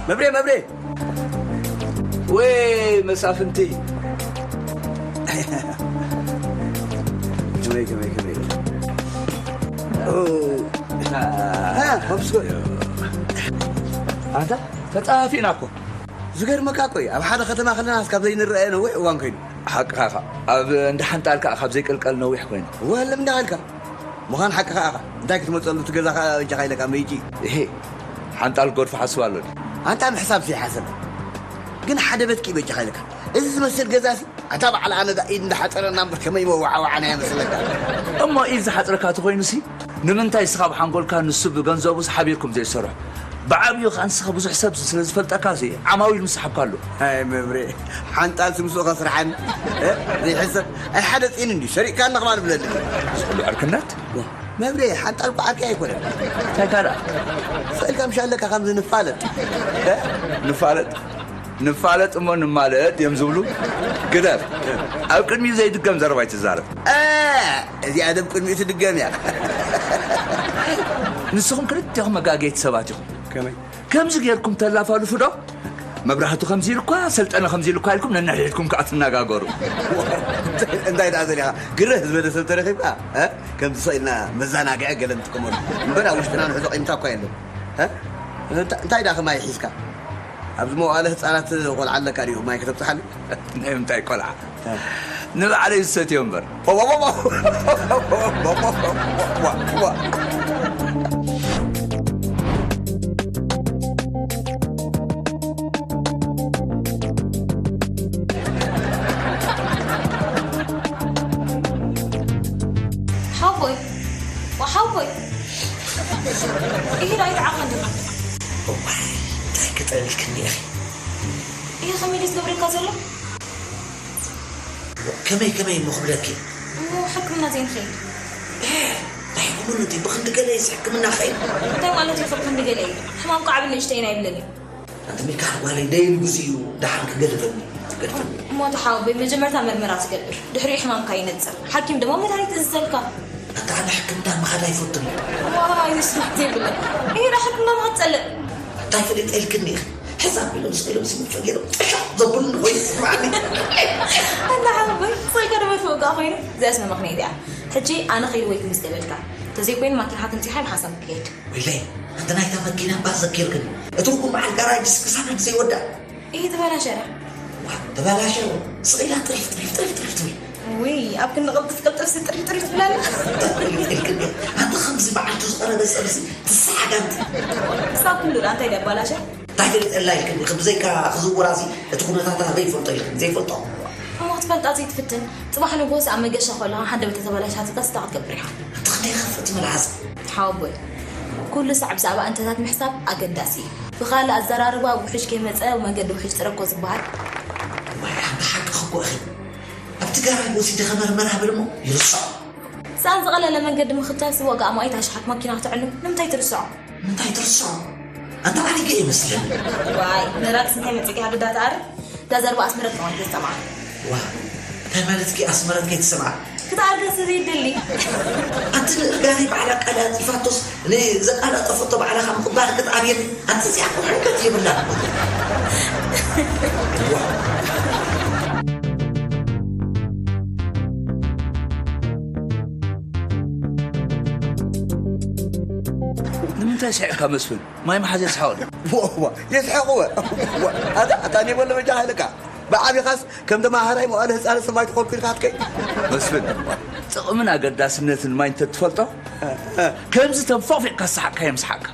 መብሬ፣ መብሬ! ወይ መሳፍንቲ! ከመይ፣ ከመይ፣ ከመይ? ኦ፣ አ፣ ሆፕስኮ። ኣንታ፣ ተጣፊእና እኮ። ዝገርመካ እኮ እዩ፣ ኣብ ሓደ ከተማ ከለናስ ካብ ዘይንረኣየ ነዊሕ እዋን ኮይኑ። ሓቅኻ ኢኻ። ኣብ እንዳ ሓንጣል ከኣ ካብ ዘይቅልቀል ነዊሕ ኮይኑ። ወለም እንዳ በልካ። ምዃን ሓቅኻ ኢኻ። እንታይ ክትመጸሉ እቲ ገዛ ከኣ በጃኻ ኢለካ መይጺ። እሄ፣ ሓንጣል ክገድፎ ሓስብ ኣሎ ድዩ? ኣንታ ምሕሳብ ዘይሓሰብ። ግን ሓደ በትኪ በጃኻ ኢለካ። እዚ ዝመስል ገዛሲ፣ ኣታ በዓል ኣነ ዳ ኢድ እንዳሓጸረና እምበር ከመይ መዋዓዋዓና እያ መስለካ? እሞ ኢድ ዝሓጽረካ ተኾይኑሲ፣ ንምንታይ ንስኻ ብሓንጎልካ ንሱ ብገንዘቡስ ሓቢርኩም ዘይሰርሑ? ብዓብዩ ከኣ ንስኻ ብዙሕ ሰብ ስለ ዝፈልጠካሲ፣ ዓማዊል ምስ ሰሓብካ ኣሎ። ኣይ መብሬ፣ ሓንጣል ስምስኡ ከስርሓኒ፣ እ? ዘይሕሰብ፣ ኣይ ሓደ ጺን እንዲ፣ ሰሪቕካኒ ከማን ብለኒ። ዝኹሉ ዕርክነት? መብሬ፣ ሓንጣል እኮ ዓርከይ ኣይኮነን። እንታይ ካልኣ? ስቕ ኢልካ ምሽ ኣለካ ከምዚ ንፋለጥ። እ? ንፋለጥ? ንፋለጥ እሞ ንማለጥ እዮም ዝብሉ። ግደፍ። ኣብ ቅድሚኡ ዘይድገም ዘረባ ኣይትዛረብ። እ፣ እዚኣ ደብ ቅድሚኡ ትድገም እያ። ንስኹም ክልቴኹም መጋገይቲ ሰባት ኢኹም። ከመይ? ከምዚ ጌርኩም ተላፋልፉ ዶ? መብራህቱ ከምዚ ኢሉ እኳ፣ ሰልጠነ ከምዚ ኢሉ እኳ ኢልኩም ነንሕድሕድኩም ከኣ ትነጋገሩ። እንታይ ደኣ ዘሊኻ? ግርህ ዝበለ ሰብ ተረኺብካ፣ እ? ከምዚ ስቕ ኢልና መዘናግዒ ገለ ንጥቀመሉ። እምበር ኣብ ውሽጥና ንሕዞ ቂምታ እኳ የለን። እ? እንታ-፣ እንታይ ደኣ ከማይ ሒዝካ? ኣብዚ መዋእለ ህጻናት ቆልዓ ኣለካ ድዩ? ማይ ከተብጽሓሉ? ናይ ምንታይ ቆልዓ? ንባዕለይ ዝሰትዮ እምበር። ሓወቦይ፣ ሓወቦይ። ይሄ ዳዊት ዓቐን ድኻ? እዋይ፣ እንታይ ክጠልልክኒ ኢኺ? ይሄ ከመይ ድዩ ዝገብረካ ዘሎ? ከመይ፣ ከመይ እሞ ክብለኪ? እሞ ሕክምና ዘይንኸይድ? እ፣ እንታይ ሕክምና እቲ ብኽንዲ ገለ እዩ ሕክምና ኸይድ? እንታይ ማለት እዩ ብኽንዲ ገለ እዩ? ሕማም ከዓ ዓብን ንእሽተይን ኣይብልን እዩ። ኣንተ ሚልካ ጓለይ፣ ደይን ግዜ እዩ ደሓን ክገድፈኒ፣ ክገድፈኒ። እሞ ተሓወበይ፣ መጀመርታ መርመራ ትገብር፣ ድሕሪኡ ሕማምካ ይነጽር። ሓኪም ድማ መድሃኒት እዝዘልካ። ኣታ ኣነ ሕክምና ምኻድ ኣይፈቱን። ዋይ፣ ንስራሕ ዘይብለካ። ይሄ ዳ ሕክምና ምኻድ ጸልእ። እንታይ ፈሊጠ ኢልክኒ ኢኺ? ሕሳብ ኢሎም ስኢሎም ስምንት ፈጊሮም ጥሻ ዘብሉኒ ኮይኑ ይስምዓኒ። ኣታ ሓወቦይ፣ ስቕ ኢልካ ዶ መድፍኡ ከኣ ኮይኑ? እዚኣስ መመኽነይት እያ። ሕጂ ኣነ ከይድ ወይ ክምስ ተበልካ። ተዘይኮይኑ ማኪናኻ ትምጺኻ ብሓንሳብ ክከይድ። ወይለይ፣ ኣንተ ናይታ መኪና እባ ዘኪርክኒ። እቲ ርጉም በዓል ጋራጅስ ክሳብ ሕጂ ዘይወድኣ። እየ ተበላሸረ። ዋ፣ ተበላሸረ። ስቕ ኢላ ጥሪፍ፣ ጥሪፍ፣ ጥሪፍ፣ ጥሪፍ ትብል። ውይ፣ ኣብ ክንዲ ቅልጥፍ ቅልጥፍ ሲ ጥሪፍ፣ ጥሪፍ ትብላለ። ኢልክኒ። ኣንተ ከምዚ በዓልቱ ዝቐረበ ጸብሲ ትሰሓጋንቲ። ክሳብ ክንዱ ደኣ እንታይ ደባላሸ? እንታይ ፈሊጠላ ኢልክኒ። ብዘይካ ክዝውራሲ እቲ ኩነታታ ዘይፈልጦ ኢልክኒ። ዘይፈልጦ። እሞ ትፈልጣ ዘይትፍትን፣ ጽባሕ ንግሆ ኣብ መገሻ ከለኻ ሃንደበት ተተበላሽያ ትቀስታ ክትገብር ኢኻ። ኣታ ክንደይ ከፍእቲ መልሓስ። ሓወቦይ፣ ኩሉ ሳዕ ብዛዕባ እንተታት ምሕሳብ ኣገዳሲ እዩ። ብኻልእ ኣዘራርባ፣ ውሕጅ ከይመጸ መገዲ ውሕጅ ጥረግ እኮ ዝበሃል። ዋይ፣ ኣንታ ሓቅኺ እኮ ኢኺ። ኣብቲ ጋራጅ ወሲደ ከመርምር ሃብል እሞ ይርስዖ። ሰኣን ዝቐለለ መንገዲ ምኽታል ስወ ጋእ ማይት ኣሽሓት ማኪና ክትዕኑ ንምንታይ ትርስዖ? ምንታይ ትርስዖ? ኣንታ ዓሪገ እየ መስለኒ። ዋይ፣ ንራክስ እንታይ መጺእካ ግዳ ትኣርፍ? እዛ ዘርባ ኣስመረት ከማን ተስተማዕ። ዋ፣ እንታይ ማለትኪ ኣስመረት ከይትሰምዓ? ክትኣርገ ስለ ዘይደሊ። ኣንቲ ንእርጋነይ ባዕላ ቀላጢፋቶስ፣ ንዘቃላጠፈቶ ባዕላ ካብ ምቕባል ክትኣብየኒ። ኣንቲ እዚኣ እኮ ሕንከት የብላን። ዋ። ንምንታይ ስሒቕካ መስፍን? ማይ መሓዝ የስሕቕ። ዋ፣ ዋ፣ የስሕቕ ወ። ዋ፣ ኣታ፣ ኣታ እኔ በሎ በጃ ሃለካ። ብዓቢኻስ ከም ተማሃራይ መዋእለ ህጻናት ሰማይ ትኾንኩ ኢልካ ትከይ። መስፍን፣ ጥቕምን ኣገዳስነትን ማይ እንተትፈልጦ፣ ከምዚ ተንፎፊቕካ ዝሰሓቕካዮ ምስሓቕካ።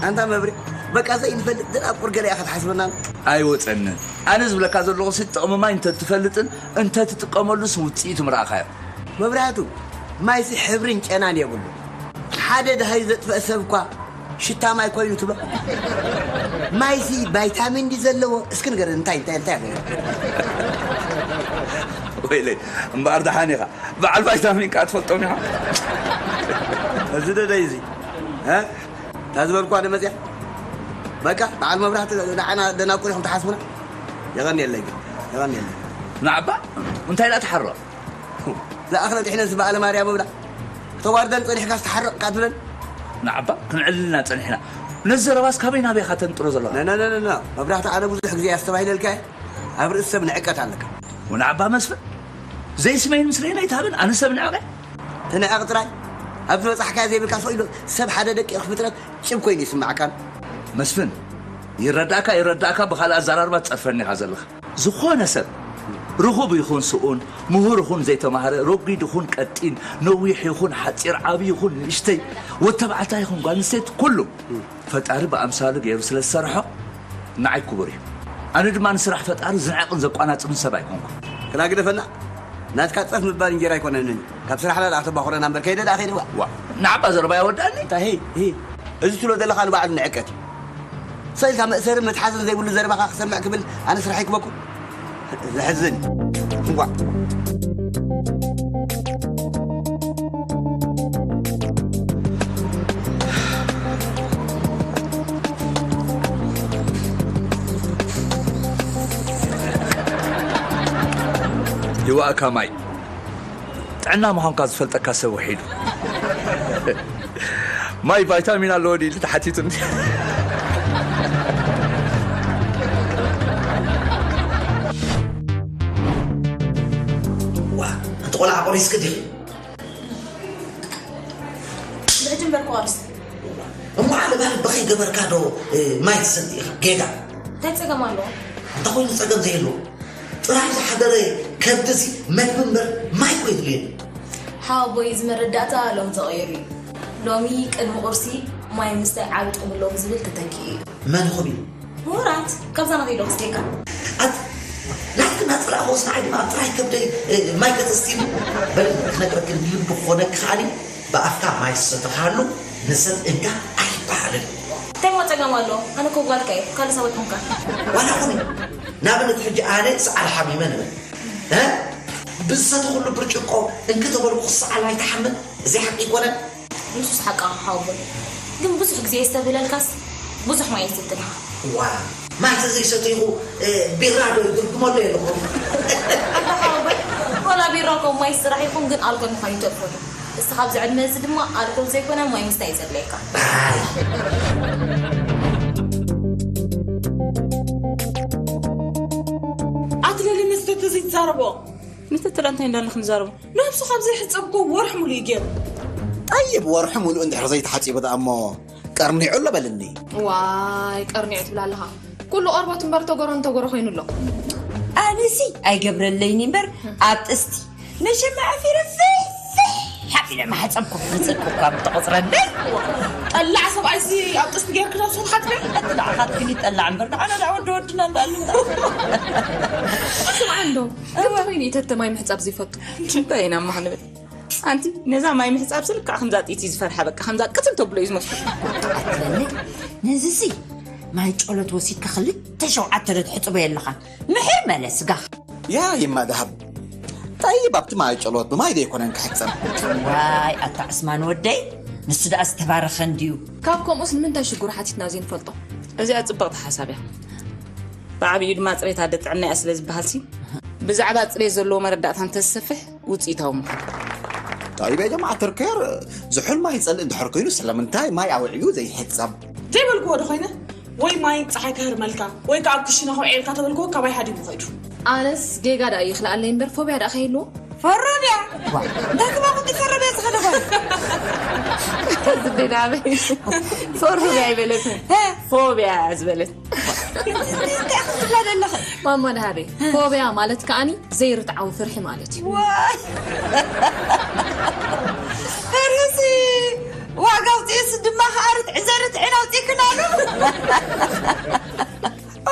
ኣንታ መብሬ፣ በቃ ዘይንፈልጥ ደናቁር ገለ ኢኻ ትሓስበና። ኣይወጸንን። ኣነ ዝብለካ ዘለኹ ሲ ጥቕሚ ማይ እንተትፈልጥን እንተትጥቀመሉስ ውጽኢቱ ምረኣኻዮ። መብራህቱ፣ ማይሲ ሕብርን ጨናን የብሉ። ሓደ ደሃዩ ዘጥፈአ ሰብ እኳ ሽታ ማይ ኮይኑ ትብሎ። ማይሲ ቫይታሚን ዲ ዘለዎ፣ እስኪ ንገረን፣ እንታይ፣ እንታይ፣ እንታይ ኣሎ? ወይለይ፣ እምበኣር ደሓን ኢኻ። በዓል ቫይታሚን ከኣ ትፈልጦም ኢኻ። እዚ ደደይ እዚ፣ እ? እታ ዝበልኳ ዶ መጽያ? በቃ፣ በዓል መብራህቲ ንዓና ደናቁር ኢኹም ትሓስቡና? የቐንየለይ ግን፣ የቐንየለይ። ንዓባ፣ እንታይ ደኣ ትሓሮ? ዝኣኽለ ጥሒነስ በዓለ ማርያም እብላ። ተዋርደን ጸኒሕካ ዝተሓረቕካ ትብለን? ንዓባ፣ ክንዕልልና ጸኒሕና። ነዚ ዘረባስ ካበይ ናበይ ኢኻ ተንጥሮ ዘለኻ? ነ፣ ነ፣ ነ፣ ነ፣ ነ። መብራህቲ፣ ኣነ ብዙሕ ግዜ ኣስተባሂለልካ እየ። ኣብ ርእሲ ሰብ ንዕቀት ኣለካ። ወንዓባ መስፍን፣ ዘይስመይን ምስለይን ኣይትሃብን፣ ኣነ ሰብ ንዕቐ? ትንዕቕ ጥራይ። ኣብ ዝበጻሕካዮ ዘይብልካ ስቕ ኢሉ ሰብ ሓደ ደቂቕ ፍጥረት ጭብ ኮይኑ ይስምዓካን። መስፍን፣ ይረዳእካ፣ ይረዳእካ፣ ብኻልእ ኣዘራርባ ትጸርፈኒ ኢኻ ዘለኻ። ዝኾነ ሰብ፣ ርኹብ ይኹን ስኡን፣ ምሁር ይኹን ዘይተማህረ፣ ረጒድ ይኹን ቀጢን፣ ነዊሕ ይኹን ሓጺር፣ ዓቢ ይኹን ንእሽተይ፣ ወድ ተባዕታይ ይኹን ጓል ኣንስተይቲ፣ ኩሉ ፈጣሪ ብኣምሳሉ ገይሩ ስለ ዝሰርሖ ንዓይ ክቡር እዩ። ኣነ ድማ ንስራሕ ፈጣሪ ዝንዕቕን ዘቋናጽብን ሰብ ኣይኮንኩን። ክላ ግደፈና፣ ናትካ ጸፍ ምባል እንጀራ ኣይኮነንን። ካብ ስራሕና ደኣ ተባኹረና እምበር ከይደ ደኣ ከይድዋ። ዋ፣ ንዓባ ዘረባ የወዳእኒ። እንታይ፣ ሂ፣ ሂ፣ እዚ ትብሎ ዘለኻ ንባዕሉ ንዕቀት እዩ። ሰኢልካ መእሰርን መትሓዝን ዘይብሉ ዘረባኻ ክሰምዕ ክብል ኣነ ስራሕ ይክበኩ። ዘሕዝን። እንኳዕ። ይዋእካ ማይ። ጥዕና ምዃንካ ዝፈልጠካ ሰብ ውሒዱ። ማይ ቫይታሚን ኣለዎ ድዩ ኢሉ ተሓቲቱኒ። ዋ፣ ኣንቲ ቆልዓ ቆሪስኪ ዲኺ? ብሕጂ እምበር ክቆርስ። እሞ ዓለባ ልቢ ከይገበርካ ዶ፣ እ፣ ማይ ትሰቲ ኢኻ? ጌጋ። እንታይ ጸገም ኣለዎ? እንታይ ኮይኑ ጸገም ዘይህልዎ? ጥራይ ዝሓደረ ከብድሲ መግቢ እምበር ማይ እኮ የድልየኒ። ሓወቦይ፣ እዚ መረዳእታ ሎሚ ተቐይሩ እዩ። ሎሚ ቅድሚ ቁርሲ ማይ ምስታይ ዓቢ ጥቕሚ ኣለዎ ብዝብል ተተኪኡ እዩ። መን ኢኹም እዩ? ምሁራት፣ ካብዛ ናተይ ዶ ክስተየካ? ኣት-፣ ናትክና ጥራሕ ወስና ዓዲ ኣብ ጥራይ ከብደይ፣ እ፣ ማይ ከተስቲኒ? በል ክነግረክን ልቢ ክኾነኪ ከኣኒ ብኣፍካ ማይ ዝሰተኻሉ ንሰብ እንካ ኣይበሃልን። እንታይ እሞ ጸገም ኣሎ? ኣነ እኮ ጓልካ እየ፣ ካልእ ሰብ ኣይኮንካን። ዋላ ኹኒ፣ ንኣብነት ሕጂ ኣነ ሰዓል ሓሚመ ንበል። እ? ብዝሰተኹሉ ብርጭቆ እንክተበልኩ ሰዓል ኣይትሓምን? እዚ ሓቂ ኣይኮነን? ንሱስ ሓቃ ሓወቦይ። ግን ብዙሕ ግዜ የስተብህለልካስ ብዙሕ ማይ የስትብትልካ። ዋ፣ ማይ ተዘይሰተይኹ፣ እ፣ ቢራ ዶ ይድርግመሉ ኣለኹ? ኣታ ሓወቦይ፣ ዋላ ቢራ እኮ ማይ ስራሕ ይኹን ግን ኣልኮል ምዃኑ ይተርፎ እዩ። እስኻ ኣብዚ ዕድመ እዚ ድማ ኣልኮል ዘይኮነ ማይ ምስታይ እዩ ዘድለየካ። ኣይ። ኣትለሊ መስተ ተዘይትዛረቦ። ንትትላ እንታይ እንዳለ ክንዛረቦ? ነብሱ ካብ ዘይሕጸብ እኮ ወርሒ ሙሉእ እዩ ገይሩ። ጠይብ፣ ወርሒ ሙሉእ እንድሕር ዘይተሓጺቡ ደኣ እሞ ቀርኒዑ ኣሎ በልኒ። ዋይ፣ ቀርኒዑ ትብል ኣለኻ። ኩሉ ቆርበት እምበር ተጎሮ ንተጎሮ ኮይኑ ኣሎ። ኣነሲ ኣይገብረለይኒ እምበር ኣብ ጥስቲ መሸማዕ ፊረ ፍሕ ፍሕ ሓፍ ኢለ ማሕጸብኩ፣ ንጽድቂ እኳ ምተቖጽረለይ። ጠላዕ ሰብኣይሲ ኣብ ጥስቲ ጌርክ ናብ ሰብሓት በይ። እቲ ንዓኻትክን ይጠላዕ እምበር፣ ንዓና ደኣ ወዲ ወድና እንዳኣሉ። ስምዓ እንዶ፣ ከምቲ ኮይኑ እዩ ተተ ማይ ምሕጻብ ዘይፈቱ። እንታይ ኢና እሞ ክንብል? ኣንቲ፣ ነዛ ማይ ምሕጻብ ስል ከዓ ከምዛ ጥይቲ ዝፈርሓ፣ በቃ ከምዛ ቅትል ተብሎ እዩ ዝመስሉ። ኣትለኒ፣ ነዚሲ ማይ ጨሎት ወሲድካ ክልተ ሸውዓተ ዶ ትሕጽቦ የለኻ? ምሕር መለ ስጋኻ። ያ ይማ ደሃብ። ጠይብ፣ ኣብቲ ማይ ጨሎት ብማይ ዶ ኣይኮነን ክሕጸብ? ዋይ፣ ኣታ ዑስማን ወደይ፣ ንሱ ደኣ ዝተባረኸ እንድዩ። ካብ ከምኡስ ንምንታይ ሽጉሩ ሓቲትና ዘይንፈልጦ? እዚኣ ጽብቕቲ ሓሳብ እያ። ብዓብዩ ድማ ጽሬት ኣደ ጥዕና እያ ስለ ዝበሃል ሲ፣ ብዛዕባ ጽሬት ዘለዎ መረዳእታ እንተዝሰፍሕ ውጽኢታዊ ምኾነ። ጠይብ፣ ያ ጀማዓ ተርኬር፣ ዝሑል ማይ ይጸልእ እንድሕር ኮይኑ ስለምንታይ ማይ ኣውዕዩ ዘይሕጸብ? ዘይበልክዎ ዶ ኮይነ? ወይ ማይ ጸሓይ ከህርመልካ፣ ወይ ከኣ ኣብ ክሽነ ከውዕየልካ ተበልክዎ፣ ካባይ ሃዲሙ ኸይዱ። ኣነስ ጌጋ ደኣ ይኽልኣለይ እምበር፣ ፎብያ ደኣ ከይህልዎ? ፈሮ ድያ? ዋ፣ እንታይ ክባኹ ትፈረደ ዝኸደ ኾነ? ከዝቤ ናበይ? ፈሮ ድያ ኣይበለትን። እ? ፎብያ ዝበለት። እንታይ ክፍላ ዘለኸ? ማማ ደሃበይ፣ ፎብያ ማለት ከኣኒ ዘይርትዓዊ ፍርሒ ማለት እዩ። ዋይ! ፍርሂሲ ዋጋ ኣውፂኡስ ድማ ኸዓ ርትዒ ዘርትዒን ኣውፂእክን ኣሉ።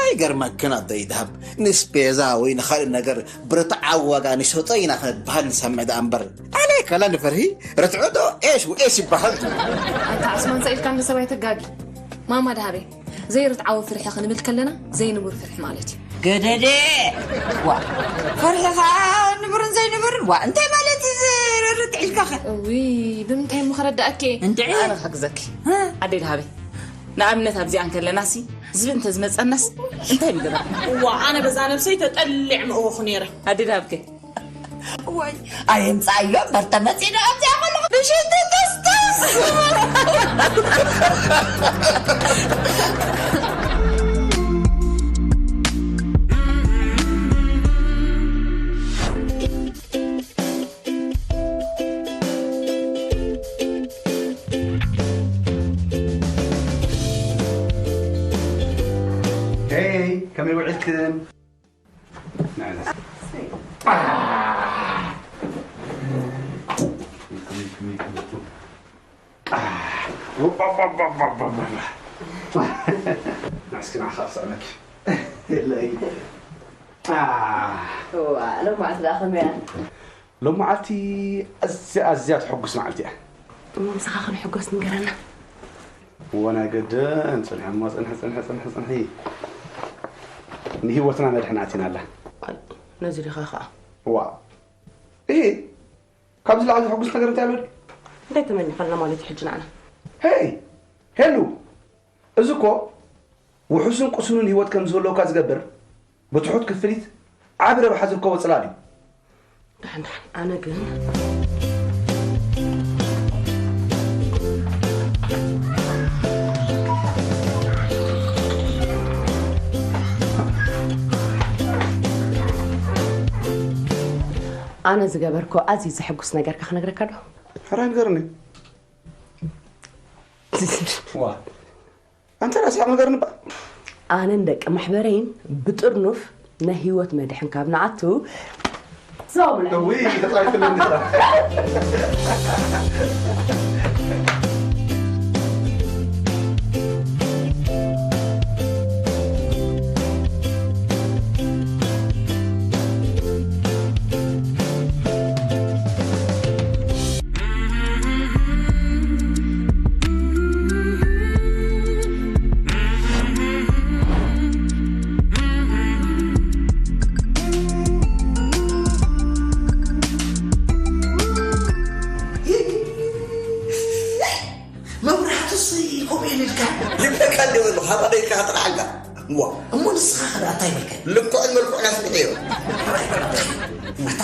ኣይገርመክን ኣደይ ደሃብ፣ ንስፔዛ ወይ ንኻልእ ነገር ብርትዓዊ ዋጋ ንሸጦ ኢና ክንበሃል ንሰምዕ ደኣ እምበር፣ ኣነ ከላ ንፍርሂ ርትዑ ዶ ኤሽ ውኤሽ ይበሃል ድዩ? ኣታ ዑስማን፣ ሰኢልካ እንደ ሰብኣይ ተጋጊ። ማማ ደሃበይ፣ ዘይርትዓዊ ፍርሒ ክንብል ከለና ዘይንቡር ፍርሒ ማለት እዩ። ገደደ! ዋ፣ ፈርሒ ኸዓ ንቡርን ዘይንቡርን? ዋ፣ እንታይ ማለት እዩ ርትዕ ኢልካ ኸ? እውይ፣ ብምንታይ እሞ ክረዳእኪ? እንድዒ። ኣነ ክሕግዘኪ። እ? ኣደይ ደሃበይ፣ ንኣብነት ኣብዚኣ እንከለናሲ ዝብኢ እንተዝመጸናስ እንታይ ምገበርና? እዋ፣ ኣነ በዛ ነብሰይ ተጠሊዕ ምእወኹ ነይረ። ኣደይ ደሃብከ? ወይ፣ ኣየምጽኣዮ እምበር ተመጺኡ ኣብዚኣ ከለኹ ብሽንቲ ጥስጥስ። ሄይ፣ ከመይ ውዒልክን? ንዕለስ። ንዕስኪ ንዓኻ ክስዕመኪ። የለይ። እዋ፣ ሎማዓንቲ ደኣ ከመይ እያ? ሎማዓንቲ ኣዝያ፣ ኣዝያ ተሐጉስ መዓልቲ እያ። እሞ ምሳኻ ክንሕጎስ ንገረና። እወ፣ ናይ ገደን ጽንሒ እሞ፣ ጽንሒ፣ ጽንሒ፣ ጽንሒ፣ ጽንሒ። ንህይወትና መድሕን ኣቲናላ። ኣይ፣ ነዚ ዲኻ ኸኣ? እዋ። እሂ፣ ካብዚ ላዕሊ ዘሐጉስ ነገር እንታይ ኣሎ ድዩ? እንታይ ተመኒኻልና ማለት እዩ ሕጂ ንዓና? ሄይ! ሄሉ! እዚ እኮ ውሑስን ቅሱንን ህይወት ከም ዝህልወካ ዝገብር፣ ብትሑት ክፍሊት ዓቢ ረብሓ ዝርከቦ ጽላል እዩ። ደሓን፣ ደሓን፣ ኣነ ግን ኣነ ዝገበርኮ ኣዝዩ ዘሐጉስ ነገርካ ክነግረካ ዶ? ሕራይ ንገርኒ። ዋ፣ ኣንተ ራስኻ ነገር ንባ። ኣነን ደቂ ማሕበረይን ብጥርኑፍ ናይ ህይወት መድሕን ካብ ንኣቱ ዘው ብላ። እውይ፣ ተጻዊትለኒ ጥራሕ። መብራህትስ ከምኡ ኢሉ ኢልካ? ይብለካ እንዲ በሉ፣ ካብ ኣደይካ ጥራሕ ኣልካ። እሞ? እሞ ንስኻ ኸ እንታይ በልካ? ልክዕን መልክዑን ኣስሚዐዮ። ኣታ፣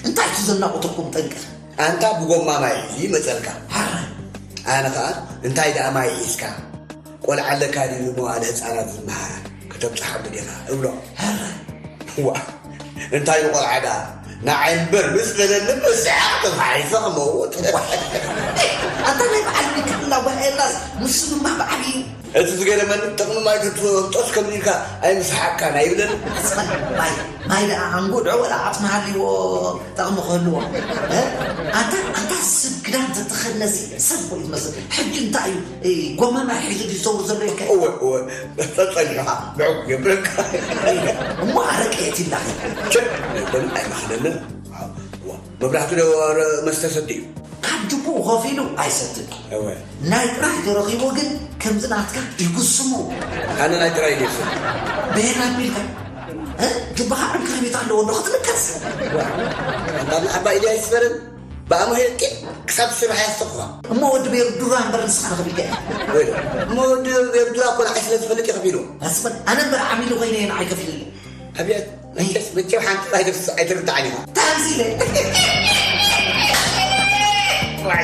እንታይ እቲ ዘናቑተኩም ጠንቂ? ኣንታ ብጎማ ማይ ይመጸልካ። ኣነ ኸኣ እንታይ ደኣ ማይ ሒዝካ? ቆልዓ ኣለካ ድዩ መዋእለ ህጻናት ዝመሃር? ከተብጽሓሉ ዲኻ? እብሎ። ዋ፣ እንታይ ንቆልዓ ደኣ? ንዓይ እምበር ምስ በለኒ ምስዓቕ ተፋሒሰ ክመውት። ኣታ ናይ በዓል ሚካኤል እናጓሃየናስ ምስምማዕ ብዓብዩ። እቲ ዝገረመኒ ጥቕሚ ማይ ተትፈልጦስ ከምዚ ኢልካ ኣይምሰሓቕካን ኣይብለኒ። ኣስቐል ማይ፣ ማይ ደኣ ኣንጉድዖ ወላ ዓጽሚ ሃልይዎ ጠቕሚ ክህልዎ። እ? ኣንታ፣ ኣንታ ስብ ክዳ ከነሲ ሰብ እኮ እዩ ትመስል። ሕጂ እንታይ እዩ? እ፣ ጎማማ ሒዙ ድዩ ዝዘውር ዘሎ ኢልካ? እወ፣ እወ። ተጸኒሕኻ፣ ብዕጉ ገብረካ። እሞ ኣረቂ የትላኺ። ቸክ፣ ኣይኮነን፣ ኣይማኽለልን። እወ፣ መብራህቱ ዶ መስተ ሰቲ እዩ? ካብ ጅቡኡ ከፊሉ ኣይሰትን። እወ። ናይ ጥራይ ተረኺቡ ግን ከምዚ ናትካ ይጉስሙ። ኣነ ናይ ጥራይ ድየ ዝሰቲ። በየን ኣቢልካ? እ? ጅቡኻ ዕንክርቢት ኣለዎ እንዶ ክትልከስ? እወ። ኣንታ ዓባይ ኢድያ ኣይስበርን። ብኣምሆ የቂን ክሳብ ስራሕ ያስተኹኻ። እሞ ወዲ ቤርዱራ እምበር ንስኻ ክብል ገ-፣ ወይ ዶ፣ እሞ ወዲ ቤርዱራ እኮ ንዓይ ስለ ዝፈልጥ እዩ ከፊሉ። ኣስበል፣ ኣነ እምበር ዓሚሉ ኮይነ እየ ንዓይ ከፊልኒ። ኣብያት፣ መቸስ፣ መቸም ሓንቲ ኣይትርስ-፣ ኣይትርዳዕን ኢኻ። ታንዚለ። ዋይ።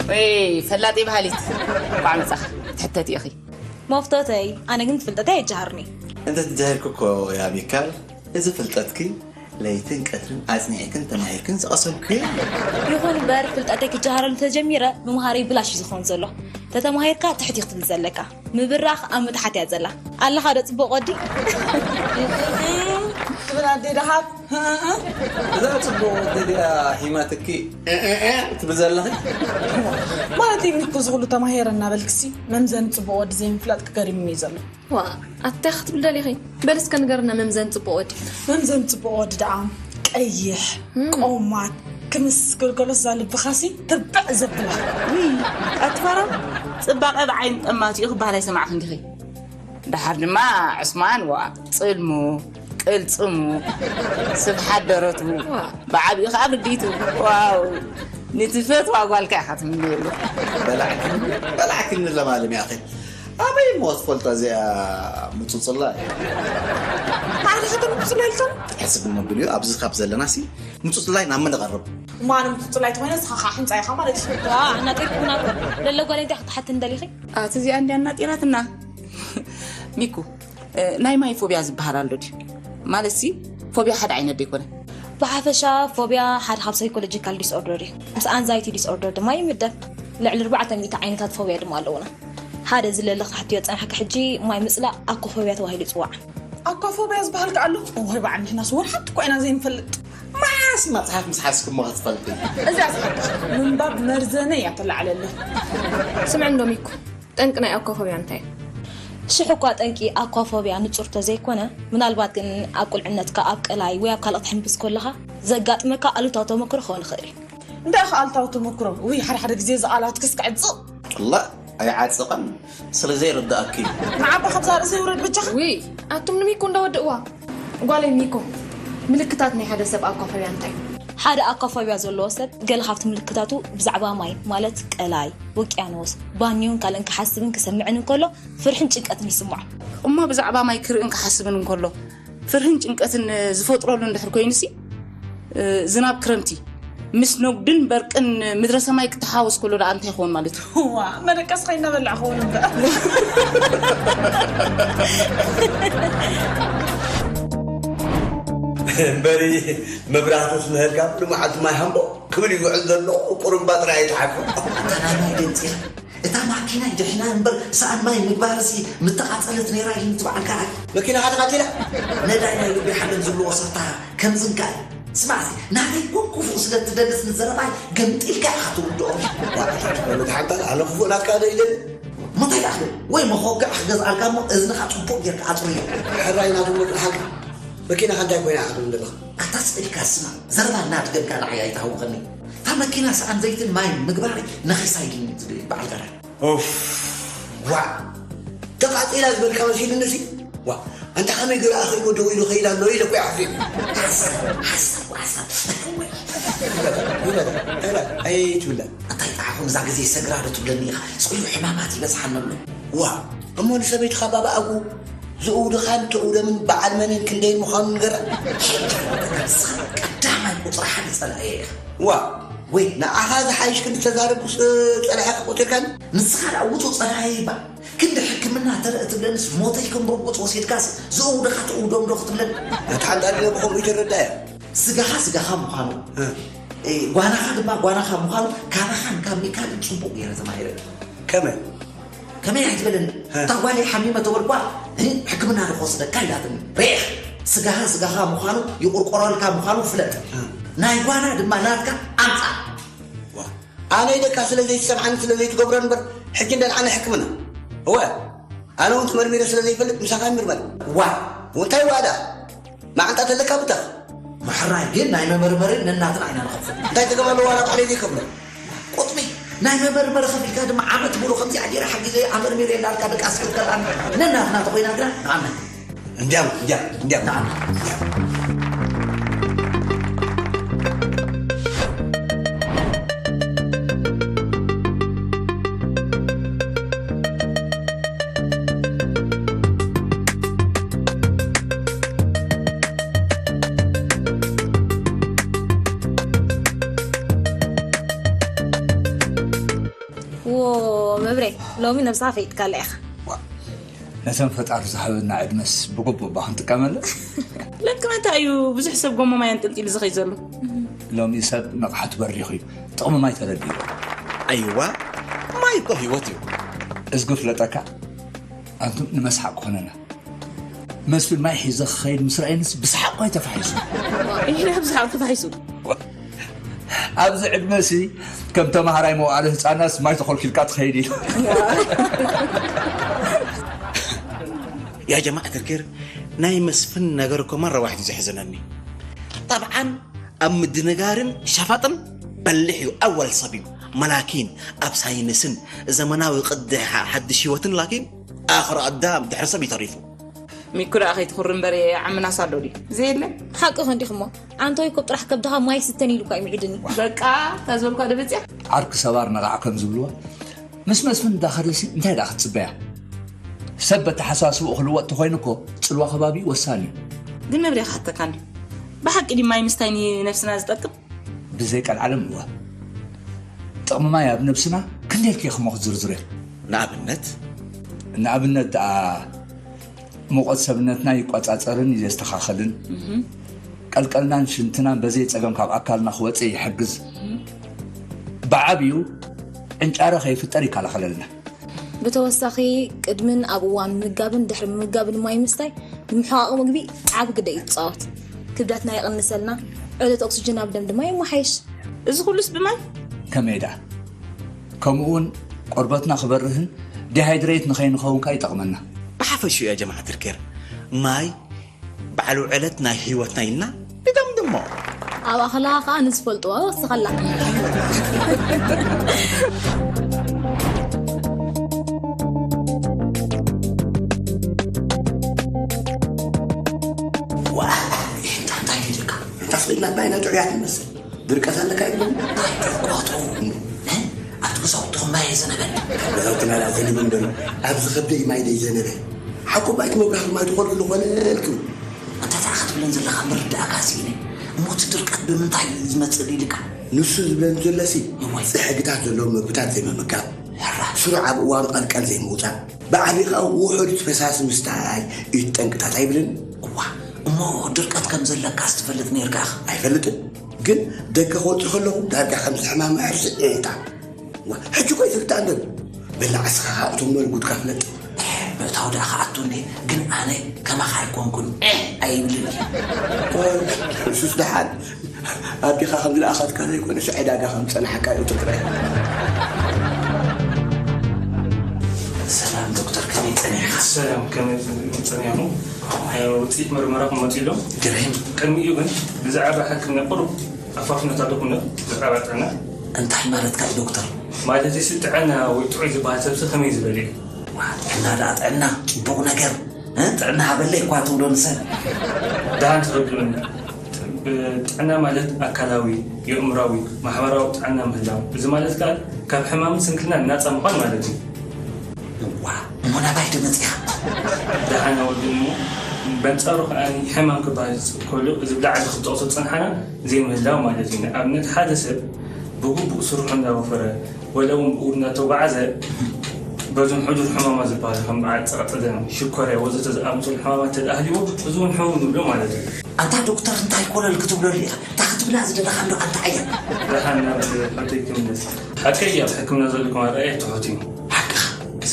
ወይ ፈላጢ ባህሊት፣ እንኳዕ መጻኻ። ትሕተት ኢኺ። መፍቶተይ፣ ኣነ ግን ፍልጠተይ ኣይጀሃርኒ። እንተ ትጀህርኩ እኮ ያ ሚካል፣ እዚ ፍልጠትኪ ለይትን ቀትርን ኣጽኒዕክን ተማሂርክን ዝቐሰምኩ እዩ። ይኹን እምበር፣ ፍልጠተይ ክጀሃረሉ ተጀሚረ፣ ምምሃረይ ብላሽ እዩ ዝኸውን ዘሎ። ተተማሂርካ ትሕት ክትብል ዘለካ። ምብራኽ ኣብ ምትሓት እያ ዘላ። ኣለኻ ዶ ጽቡቕ ወዲ? ትብል ኣደይ ደሃብ። እዛ ጽቡቕ ወዲ እዚኣ ሂማትኪ ትብል ዘለኺ? ማለት እዩ፣ ሚኩ ዝኹሉ ተማሂረ እናበልክሲ መምዘኒ ጽቡቕ ወዲ ዘይምፍላጥ ክገርምኒ እዩ ዘሎ። ዋ፣ ኣታ ክትብል ደሊኺ? በል እስከ ንገርና መምዘኒ ጽቡቕ ወዲ። መምዘኒ ጽቡቕ ወዲ ደኣ ቀይሕ፣ እም። ቆማት፣ ክምስ ገልገሎስ እዛ ልብኻሲ ትብዕ ዘብላ። ውይ፣ ኣትፋራ ጽባቐ ብዓይኒ ጠማት እዩ ክበሃል ኣይሰማዕኽን ዲኺ? ደሓር ድማ ዕስማን፣ ዋ፣ ጽልሙ፣ ቅልጽሙ፣ ስብሓት ደረቱ፣ ዋ። ብዓቢኡ ኸዓ ርዲቱ። ዋው፣ ንትፈትዋ ጓልካ ኢኻ ትምነየሉ። በላዕክኒ፣ በላዕክኒ ለማለም ያኺ። ኣበይ እሞ ትፈልጦ እዚኣ ምጹጽላይ? ኣነ ኸተ ምጹጽላይ ኢልካ? ሕስብ ነብልዮ፣ ኣብዚ ካብ ዘለናሲ ምጹጽላይ ናብ መን ንቐርብ? እሞ ኣነ ምጹጽላይ ተኾይነ ንስኻ ኸዓ ሕንጻ ኢኻ ማለት እዩ። ዋ፣ ኣናጢርኩምና እኮ። ለለ ጓል እንታይ ክትሓትኒ ደሊኺ? ኣቲ እዚኣ እንድያ ኣናጢራትና። ሚኩ፣ እ፣ ናይ ማይ ፎብያ ዝበሃል ኣሎ ድዩ? ማለትሲ፣ ፎብያ ሓደ ዓይነት ዶ ኣይኮነን? ብሓፈሻ፣ ፎብያ ሓደ ካብ ሳይኮሎጂካል ዲስኦርደር እዩ። ምስ ኣንዛይቲ ዲስኦርደር ድማ ይምደብ። ልዕሊ ኣርባዕተ ሚእቲ ዓይነታት ፎብያ ድማ ኣለዉና። ሓደ ዝለለ ክትሓትዮ ዝጸናሕካ ሕጂ ማይ ምጽላእ ኣኮፎብያ ተባሂሉ ይጽዋዕ። ኣኳፎብያ ዝበሃል ከ ኣሎ? እዋይ፣ በዓል ንሕናስ ወላ ሓንቲ እኳ ኢና ዘይንፈልጥ። ማስ መጽሓፍ ምስ ሓዝኪ እሞ ክትፈልጢ። እዚኣስ ሓቂ ምንባብ መርዘነ እያ ተላዕለለይ። ስምዕ እንዶ ሚኩ፣ ጠንቂ ናይ ኣኳፎብያ እንታይ እዩ? ሽሕ እኳ ጠንቂ ኣኳፎብያ ንጹር ተዘይኮነ፣ ምናልባት ግን ኣብ ቁልዕነትካ ኣብ ቀላይ ወይ ኣብ ካልእ ክትሕምብስ ከለኻ ዘጋጥመካ ኣሉታዊ ተመክሮ ክኸውን ይኽእል እዩ። እንታይ ኢኻ ኣሉታዊ ተመክሮ? ውይ፣ ሓደ ሓደ ግዜ እዚ ቃላትክስ ክዕጽቕ። ላ፣ ኣይዓጽቕን፣ ስለ ዘይርድኣኪ እዩ። ንዓባ ካብዛ ርእሰይ ውረድ በጃኻ። ውይ፣ ኣቱም ንሚኩ እንዳወድእዋ። ጓለይ ሚኩ፣ ምልክታት ናይ ሓደ ሰብ ኣኳፎብያ እንታይ እዩ? ሓደ ኣኳፎብያ ዘለዎ ሰብ ገለ ካብቲ ምልክታቱ ብዛዕባ ማይ፣ ማለት ቀላይ፣ ውቅያኖስ፣ ባኞን ካልእን ክሓስብን ክሰምዕን እንከሎ ፍርሕን ጭንቀትን ይስምዖ። እሞ ብዛዕባ ማይ ክርእን ክሓስብን እንከሎ ፍርህን ጭንቀትን ዝፈጥረሉ እንድሕር ኮይኑሲ፣ እ፣ ዝናብ ክረምቲ ምስ ነጉድን በርቅን ምድረ ሰማይ ክተሓወስ ከሎ ደኣ እንታይ ይኸውን ማለት እዩ? ዋ፣ መደቀስ ከይና በላዕ ኸውን እምበር። እምበሪ መብራህቱ ስንህልካ ኩሉ መዓልቲ ማይ ሃምቦ ክብል ይውዕል ዘሎ ቁሩምባ ጥራይ ኣይተሓልፎ። ኣታ ናይ ማይ ድምፂ እታ ማኪና ይድሕና እምበር ሰኣን ማይ ምግባርሲ ምተቓጸለት ነይራ ኢልኒ እቲ በዓል ካልኣይ። መኪናኻ ተቓጺላ? ነዳይ ናይ ልቢ ሓገን ዝብልዎ ሰርታ ከምዝንካ እዩ። ስማዕሲ፣ ናተይ ኮን ክፉእ ስለ እትደልስ ንዘረባይ ገምጢልካ ኢኻ ትውድኦ። ዋዕታ ትኾኑ ተሓንታል፣ ኣነ ክፉእ ናትካ ዶ ኢለኒ? እሞ እንታይ ደኣ ክብል? ወይ መኾግዕ ክገዝኣልካ እሞ እዝንኻ ጽቡቕ ጌርካ ኣጽርዮ። ሕራይ ናቱ እሞ ጥርሓልካ። መኪናኻ እንታይ ኮይና ኢኻ ትብል ዘለኻ? ኣታ ስቕ ኢልካ ስማዕ፣ ዘረባ እናድገምካ ንዓይ ኣይትሃውኸኒ። እታ መኪና ሰኣን ዘይትን ማይን ምግባረይ ነኺሳ ኢልኒ እቲ በዓል ካልኣይ። ኡፍ፣ ዋእ፣ ተቓጺላ ዝበልካ መሲሉኒ እዚ። ዋእ፣ ኣንታ ከመይ ገለ ኣኺልዎ ደው ኢሉ ኸይድ ኣሎ ኢለ እኮ እየ ሓሲበ። ሓሳብ፣ ሓሳብ፣ ሓሳብ። ይበል፣ ይበል፣ ይበል፣ ኣይትብለ። እንታይ ጠዓኹም እዛ ግዜ ሰግራ ዶ ትብለኒ ኢኻ? ጽሉእ ሕማማት ይበዝሓኒ ኣሎ። ዋእ፣ እሞ ንሰበይትኻ ባባ ኣጉ ዝእውድኻን ተእውደምን በዓል መንን ክንደይን ምዃኑ ንገራ። ንስኻ ቀዳማይ ቁፅሪ ሓደ ፀላኢ ኢኻ። ዋ፣ ወይ ንዓኻ ዝሓይሽ ክንዲ ተዛረብኩስ ፀላኢኻ ቆፂርካኒ? ንስኻ ደኣ ውፁእ ፀላኢ እባ። ክንዲ ሕክምና ተረእ ትብለንስ ሞተይ ከም ረጎፅ ወሲድካስ ዝእውድኻ ተእውዶም ዶ ክትብለኒ? ነቲ ሓንጣ ድለ ብኸምኡ ይተረዳያ። ስጋኻ ስጋኻ ምዃኑ፣ እ። እ፣ ጓናኻ ድማ ጓናኻ ምዃኑ ካባኻን ካብ ሚካልን ፅቡቕ ገይረ ተማሂረ። ከመይ? ከመይ ኣይትበለኒ። እ። እታ ጓለይ ሓሚመ ተበልኳ፣ እ፣ ሕክምና ዶ ክወስደካ ኢላትኒ። ርኢኽ፣ ስጋኻ ስጋኻ ምዃኑ ይቑርቆረልካ ምዃኑ ፍለጥ። እ። ናይ ጓና ድማ ናትካ ኣምፃእ። ዋ። ኣነ ኢለካ ስለ ዘይትሰምዓኒ ስለ ዘይትገብሮ እምበር፣ ሕጂ እንደ ንዓና ሕክምና። እወ፣ ኣነ እውን ተመርሚረ ስለ ዘይፈልጥ ምሳኻ ይምርመር። ዋ። እንታይ ዋ ደኣ? መዓንጣ ተለካ ብተኽ። ምሕራይ ግን ናይ መመርመሪ ነናትና ኢና ንኸፍል። እንታይ ጸገም ኣለዎ ዋላ ባዕለይ ዘይከፍሎ? ቁጥሚ ናይ መመርመሪ ከፊልካ ድማ ዓመት ሙሉ ከምዚኣ ገይረ ሓጊዘ ኣመርሚረ እንዳልካ ደቃስ ክትከልኣኒ ነናትና ተኾይና ግና ንዓመት። እንዲያም፣ እንዲያም፣ እንዲያም። ንዓመት። ዎ መብሬ፣ ሎሚ ነብስኻ ፈይጥካላ ኢኻ። ዋ፣ ነተን ፈጣሪ ዝሃበና ዕድመስ ብግቡእ እባ ክንጥቀመለን። ለክመታ እዩ ብዙሕ ሰብ ጎማ ማይ ኣንጠልጢሉ ዝኸይ ዘሎ። ሎሚ ሰብ ንቕሓቱ በሪኹ እዩ። ጥቕሚ ማይ ተረዲኡ። ኣይዋ፣ ማይ እኮ ህይወት እዩ። እዝጊ ፍለጠካ፣ ኣንቱም ንመስሓቕ ክኾነና። መስፍን ማይ ሒዘ ክኸይድ ምስ ረኣየንስ ብሰሓቕ እኳ እዩ ተፋሒሱ። እሂ፣ ብሰሓቕ ተፋሒሱ። ኣብዚ ዕድመሲ ከም ተማሃራይ መዋእለ ህፃናት ማይ ተኾልኪልካ ትኸይድ እዩ። ያ ጀማዓት ልኬር፣ ናይ መስፍን ነገር እኮ መረዋሕቲ ዘሕዘነኒ። ጠብዓን ኣብ ምድንጋርን ሸፋጥን በሊሕ እዩ፣ ኣወል ሰብ እዩ። መላኪን ኣብ ሳይንስን ዘመናዊ ቅዲ ሓ-፣ ሓድሽ ህይወትን ላኪን ኣኽሮ ኣዳም ድሕሪ ሰብ እዩ ተሪፉ። ሚኩ ደኣ ከይትኹሪ እምበር ዓምናስ ኣሎ ድዩ? ዘየለ። ሓቅኽን ዲኽሞ? ዓንቶይ ኮብ ጥራሕ ከብድኻ ማይ ስተን ኢሉ እኳ እዩ ምዒድኒ። በቃ፣ እታ ዝበልኳ ዶ በጺያ? ዓርኪ ሰባር ነቓዕ ከም ዝብልዎ፣ ምስ መስፍን እንዳኸደሲ እንታይ ደኣ ክትጽበያ? ሰብ በተሓሳስብኡ ክልወጥ ተኾይኑ እኮ ጽልዋ ከባቢ ወሳኒ እዩ። ግን መብርያ ክሓተካኒ። ብሓቂ ድዩ ማይ ምስታይ ንነብስና ዝጠቅም? ብዘይ ቀልዓለም እወ። ጥቕሚ ማይ ኣብ ነብስና ክንደይ ኢልኪ ኢኺ እሞ ክትዝርዝርዮ? ንኣብነት? ንኣብነት ደኣ ሙቐት ሰብነትና ይቆጻጸርን እዩ ዘስተኻኸልን። እህ። ቀልቀልናን ሽንትናን በዘይ ጸገም ካብ ኣካልና ክወጽእ ይሕግዝ። እህ። ብዓብዩ ዕንጫረ ከይፍጠር ይከላኸለልና። ብተወሳኺ፣ ቅድምን ኣብ እዋን ምምጋብን ድሕሪ ምምጋብን ማይ ምስታይ ንምሕቓቕ ምግቢ ዓቢ ግደ እዩ ዝጻወት። ክብደትና ይቕንሰልና፣ ዑደት ኦክስጅን ኣብ ደም ድማ የመሓይሽ። እዚ ኩሉስ ብማይ? ከመይ ደኣ? ከምኡ እውን ቆርበትና ክበርህን ዲሃይድሬት ንኸይንኸውን ከኣ ይጠቕመና። ብሓፈሽኡ ያ ጀማዓት ልኬር፣ ማይ በዓል ውዕለት ናይ ህይወትና ኢልና ንደምድሞ። ኣብ ኣኽላኻ ከኣ ንዝፈልጥዎ ወስኸላ። ዋ፣ እንታይ እንታይ ኢልካ? እንታይ ስኢልና ናይና ጥዑያት ንመስል? ድርቀት ኣለካ ኢሎም? እንታይ ድርቀቱ? እ? ኣብቲ ገዛውትኹም ማይ ኣይዘነበን? ገዛውትና ደኣ ዘኒቡ እምበር፣ ኣብዚ ከብደይ ማይ ደይዘነበ። ሓቁ ባይት መብራህቲ ማይ ትኾልሉ ዝኾነ ልክም። እንታይ ደኣ ክትብለን ዘለኻ ምርዳእካ ስኢነ። እሞ እቲ ድርቀት ብምንታይ እዩ ዝመጽእ ኢልካ? ንሱ ዝብለን ዘሎሲ፣ እወ። ጽሕግታት ዘለዎም ምግብታት ዘይምምጋብ። ሕራይ። ስሩዕ ኣብ እዋኑ ቀልቀል ዘይምውጻእ። ብዓቢ ከኣ ውሑድ ፈሳሲ ምስታይ እዩ እቲ ጠንቅታት ኣይብልን? እዋ፣ እሞ ድርቀት ከም ዘለካስ ትፈልጥ ነይርካ ኢኻ? ኣይፈልጥን። ግን ደገ ክወጽእ ከለኹ ዳርጋ ከምዚ ሕማም ኣሕርሲ እዕንታ። ዋ፣ ሕጂ እኮ ይፍልጣ እንዶ። በላዕ እስኻ እቶም መርጉድካ ፍለጥ። ምእታው ደኣ ክኣቱ እንዴ፣ ግን ኣነ ከማኻ ኣይኮንኩን። ኤህ ኣይብልን እየ። ቆይ፣ እሱስ ደሓን። ኣዴኻ ከም ዝለኣኸትካ ዘይኮነስ ዕዳጋ ከም ዝጸናሕካ እዩ ትግራይ። ሰላም ዶክተር፣ ከመይ ጸኒሕካ? ሰላም፣ ከመይ ጸኒሕኩም? ውጽኢት ምርመራኹም መጺኡ ዶ? ግርም። ቅድሚኡ ግን ብዛዕባ ሕክምና ቁሩብ ኣፋፍኖታት ዶ ኩነ ብዛዕባ ጥዕና? እንታይ ማለትካ እዩ ዶክተር? ማለት እዚ ጥዕና ወይ ጥዑይ ዝበሃል ሰብሲ ከመይ ዝበለ እዩ? ዋ፣ ጥዕና ደኣ ጥዕና፣ ጽቡቕ ነገር። እ? ጥዕና ሃበለይ እኳ ትብሎ ንሰብ። ደሓን ትረድኡኒ። ብ-፣ ጥዕና ማለት ኣካላዊ፣ የእምራዊ፣ ማሕበራዊ ጥዕና ምህላው። እዚ ማለት ከኣ ካብ ሕማምን ስንክልናን ናጻ ምዃን ማለት እዩ። እዋ፣ እሞ ናባይ ዶ መጺኻ? ደሓን ወዲ እሞ፣ በንጻሩ ከኣ ሕማም ክበሃል ከሎ፣ እዚ ብላዕሊ ክትጠቕሶ ዝጸንሓና ዘይምህላው ማለት እዩ። ንኣብነት፣ ሓደ ሰብ ብግቡእ ስርሑ እንዳወፈረ፣ ወላ እውን ብእግሩ እንዳተጓዓዘ፣ በዞም ሕዱር ሕማማት ዝበሃሉ ከም በዓል ጸቕጢ ደም፣ ሽኮርያ ወዘተ ዝኣመሰሉ ሕማማት ተደኣህልዎ፣ እዚ እውን ሕሙም ንብሎ ማለት እዩ። ኣንታ ዶክተር እንታይ ኮለል ክትብለሉ ኢኻ? እንታይ ክትብላ ዝደለኻ እንዶ ኣንታ ዓያ? ደሓን ናብ ሕቶይ ክምለስ። ሓቀይ እዩ፣ ኣብ ሕክምና ዘለኩም ኣረኣእያ ትሑት እዩ። ሓቅኻ።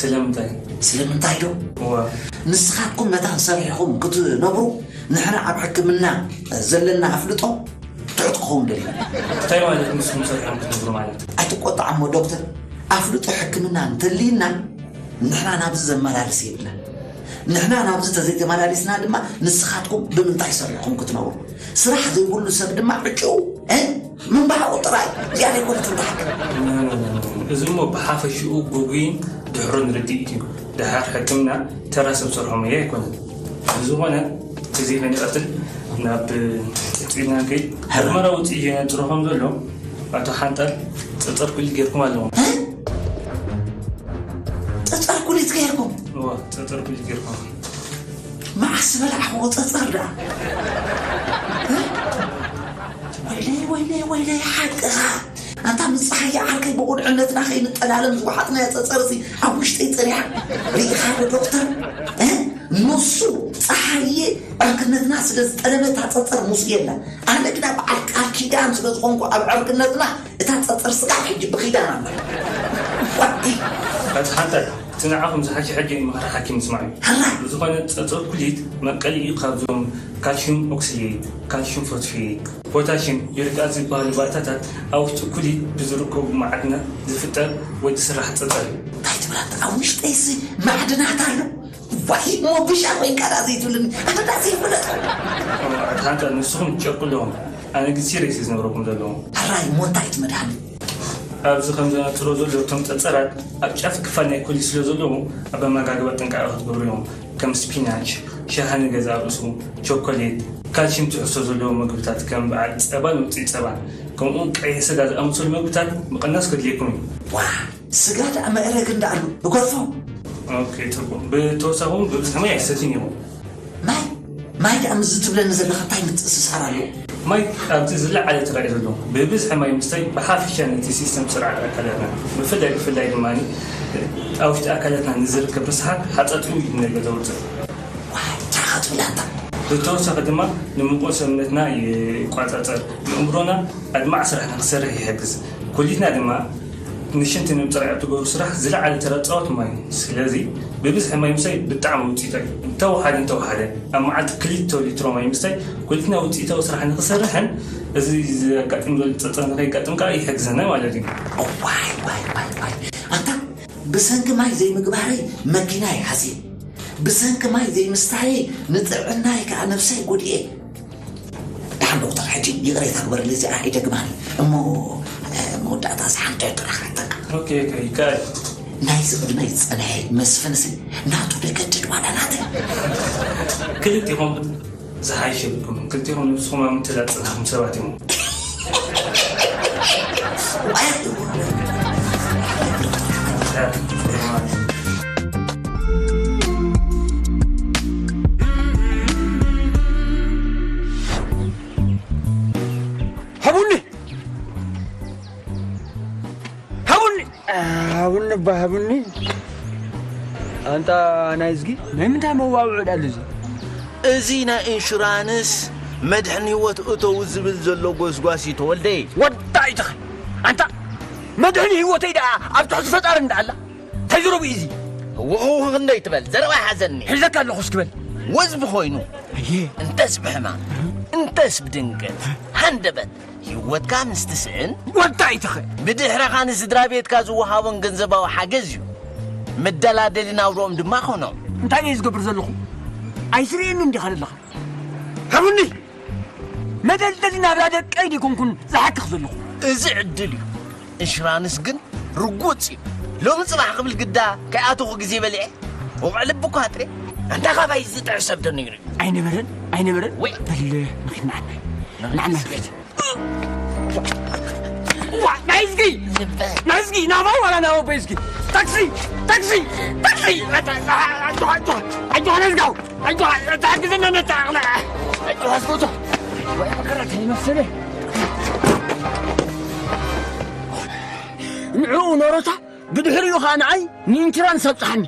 ስለምንታይ? ስለምንታይ ዶ? እዋ። ንስኻትኩም መታን ሰሪሕኹም ክትነብሩ፣ ንሕና ኣብ ሕክምና ዘለና ኣፍልጦ ትሑት ክኸውን ደሊና። እንታይ ማለት ንስኹም ሰሪሖም ክትነብሩ ማለት? ኣይትቆጣዕ እሞ ዶክተር፣ ኣፍልጦ ሕክምና እንተልይና ንሕና ናብዚ ዘመላልስ የብልና። ንሕና ናብዚ ተዘይተመላሊስና ድማ ንስኻትኩም ብምንታይ ሰሪሕኹም ክትነብሩ? ስራሕ ዘይብሉ ሰብ ድማ ዕጭኡ፣ እ? ምንባሕቑ ጥራይ። እዚኣ ዘይኮነት እንተሓከም። እዚ እሞ ብሓፈሽኡ ግጉይን ድሕሩን ርድኢት እዩ። ደሓር ሕክምና ተራ ሰብ ሰርሖ ሞያ ኣይኮነን። ብዝኾነ፣ ግዜ ከይንቐትል ናብ ውፅኢትና ንከይድ። ሕርመራ ውፅኢት የነፅሮ ከም ዘሎ ኣቶ ሓንጣል ፀፀር ኩሊት ጌርኩም ኣለኹም። እ? ፀፀር ኩሊት ጌርኩም? እዋ፣ ፀፀር ኩሊት ጌርኩም። መዓስ በላዕኽዎ ፀፀር ደኣ? እ? ወይለይ፣ ወይለይ፣ ወይለይ፣ ሓቅኻ። ኣንታ ምስ ፀሃየ ዓርከይ ብቑልዕነትና ከይንጠላለም ዝወሓጥናዮ ፀፀር እዚ ኣብ ውሽጠይ ፀኒሓ። ርኢኻ ዶ ዶክተር? እ? ንሱ ፀሃየ ዕርክነትና ስለ ዝጠለመ እታ ፀፀር ምስኡ የላ። ኣነ ግና በዓል ቃል ኪዳን ስለ ዝኾንኩ ኣብ ዕርክነትና እታ ፀፀር ስጋብ ሕጂ ብኺዳን ኣላ። ዋይ! ኣቲ ሓንታ፣ እቲ ንዓኹም ዝሓሸ ሕጂ ምኽሪ ሓኪም ስማዕ እዩ። ሕራይ! ብዝኾነ ፀፀር ኩሊት መቀሊ እዩ ካብዞም ካልሽዩም ኦክስሌት፣ ካልሽዩም ፎስፌት፣ ፖታሽየም፣ ዩሪክ ኣሲድ ዝበሃሉ ባእታታት ኣብ ውሽጢ ኩሊት ብዝርከቡ ማዕድናት ዝፍጠር ወይ ዝስራሕ ፀፀር እዩ። እንታይ ትብል ኣንታ? ኣብ ውሽጠይሲ ማዕድናት ኣሎ? ዋይ፣ እሞ ብሻ ኮይንካ ዳ ዘይትብልኒ? ኣነ ዳ ዘይፍለጥ። ኣቲ ሓንታ፣ ንስኹም ትጨርቁ ኣለኹም። ኣነ ግን ሲሪየስ እዩ ዝነግረኩም ዘለኹ። ሕራይ፣ እሞ እንታይ እቲ መድሃኒት? ኣብዚ ከም ዘነጽሮ ዘሎ፣ እቶም ጸጸራት ኣብ ጫፍ ክፋል ናይ ኩሊት ስለ ዘለዉ፣ ኣብ ኣመጋግባ ጥንቃቐ ክትገብሩ እዮም። ከም ስፒናች፣ ሻሂ ንገዛእ ርእሱ፣ ቸኮሌት፣ ካልሽየም ትሕዝቶ ዘለዎም መግብታት ከም በዓል ጸባን ውጽኢት ጸባን፣ ከምኡ'ውን ቀይሕ ስጋ ዝኣመሰሉ መግብታት ምቕናስ ከድልየኩም እዩ። ዋ፣ ስጋ ደኣ መእረግ እንዳኣሉ ንገድፎ። ኦኬ፣ ጽቡቕ። ብተወሳኺ እውን ብብዝሒ ማይ ኣይሰትዩን ኢኹም። ማይ? ማይ ደኣ ምስዚ ትብለኒ ዘለኻ እንታይ ምትእስሳር ኣለዎ? ማይ ኣብቲ ዝለዓለ ተራ እዩ ዘለዎ። ብብዝሒ ማይ ምስታይ ብሓፈሻ ነቲ ሲስተም ስርዓት ኣካላትና፣ ብፍላይ ብፍላይ ድማ ኣብ ውሽጢ ኣካላትና ንዝርከብ ርስሓት ሓጻጽኡ እዩ ነገ ዘውጽእ። ዋይ፣ እንታይ ኢኻ ትብል ኣንታ? ብተወሳኺ ድማ ንሙቐት ሰብነትና ይቋጻጸር፣ ንእምሮና ኣድማዕ ስራሕ ንክሰርሕ ይሕግዝ። ኩሊትና ድማ ንሽንቲ ንምጽራይ ኣብ ትገብሮ ስራሕ ዝለዓለ ተራ ዝጻወት ማይ እዩ። ስለዚ ብብዝሒ ማይ ምስታይ ብጣዕሚ ውጽኢታዊ እዩ። እንተወሓደ እንተወሓደ ኣብ መዓልቲ ክልተ ሊትሮ ማይ ምስታይ ኩሊትና ውጽኢታዊ ስራሕ ንክሰርሕን እዚ ዘጋጥም ዘሎ ጸጸር ንከይጋጥም ከኣ ይሕግዘና ማለት እዩ። ዋይ፣ ዋይ፣ ዋይ፣ ዋይ። ኣንታ ብሰንኪ ማይ ዘይምግባረይ መኪናይ ሓዝየ። ብሰንኪ ማይ ዘይምስታየይ ንጥዕናይ ከኣ ነብሰይ ጎዲኤ። ደሓን ዶክተር፣ ሕጂ ይቕሬታ ግበርለይ፣ እዚኣ ኣይደግማን እየ። እሞ፣ እ፣ መወዳእታ እዚ ሓንቲ ሕቶ ደኣ ክሓተካ። ኦኬ፣ ኦኬ፣ ይከኣል። ናይዚ ቅድመይ ዝጸንሐ መስፍንሲ ናቱ ደገድድ ዋላ ናተይ? ክልቲኹም ዝሓይሽ የብልኩምን። ክልቲኹም ነብስኹም ኣብ ምትላል ዝጸናሕኩም ሰባት ኢኹም። ሃቡኒ! ሃቡኒ! ሃቡኒ እባ ሃቡኒ! ኣንታ ናይዝጊ፣ ናይ ምንታይ መዋውዒ ደኣ ኣሎ እዚ? እዚ ናይ ኢንሹራንስ መድሕን ህይወት እተው ዝብል ዘሎ ጎስጓስ እዩ ተወልደ። ወዳ ኢትኻ! ኣንታ መድሕን ህይወተይ ደኣ ኣብ ትሕቲ ፈጣሪ እንዳ ኣላ? እንታይ ዝረቡ እዩ እዚ? ህውኽውኽ ክንደይ ትበል? ዘረባ ይሓዘኒ። ሒዘካ ኣለኹ እስኪ በል። ወዝቢ ኮይኑ፣ ኣየ። እንተስ ብሕማም፣ እንተስ ብድንገት፣ ሃንደበት፣ ህይወትካ ምስ ትስእን፣ ወዳ ኢትኸ። ብድሕረኻ ንስድራ ቤትካ ዝወሃቦም ገንዘባዊ ሓገዝ እዩ። መደላደሊ ናብርኦም ድማ ኮኖም። እንታይ እየ ዝገብር ዘለኹ? ኣይትርእየንን ዲኻ ዘለኻ? ሃቡኒ! መደልደሊ ናብራ ደቀይ ዲኮንኩን ዝሓክኽ ዘለኹ? እዚ ዕድል እዩ። ኢንሹራንስ ግን ርጉጽ እዩ። ሎሚ ጽባሕ ክብል ግዳ ከይኣተኹ ግዜ በሊዐ። ወቕዕ ልቢ እኳ ኣጥረ። ኣንታ ካባይ ዝጥዕስ ሰብ ተነይሩ እዩ። ኣይነበረን፣ ኣይነበረን። ወይ። በል፣ ንኺድ ንዓናይ። ንዓናይ ንኺድ። ዋ፣ ናይዝጊ! ናይዝጊ፣ ናባይ ዋላ ናብ ኣቦይ ዝጊ? ታክሲ! ታክሲ! ታክሲ! ኣጆኻ፣ ኣጆኻ ነዝጋው፣ ኣጆኻ፣ ተሓግዘና ነታ ኣቕላ። ኣጆኻ ኣስጎቶ። ወይ ኣቀረት ይመስል። ንዕኡ ኖሮታ፣ ብድሕሪኡ ኸኣ ንዓይ ንኢንሹራንስ ኣብጽሓኒ።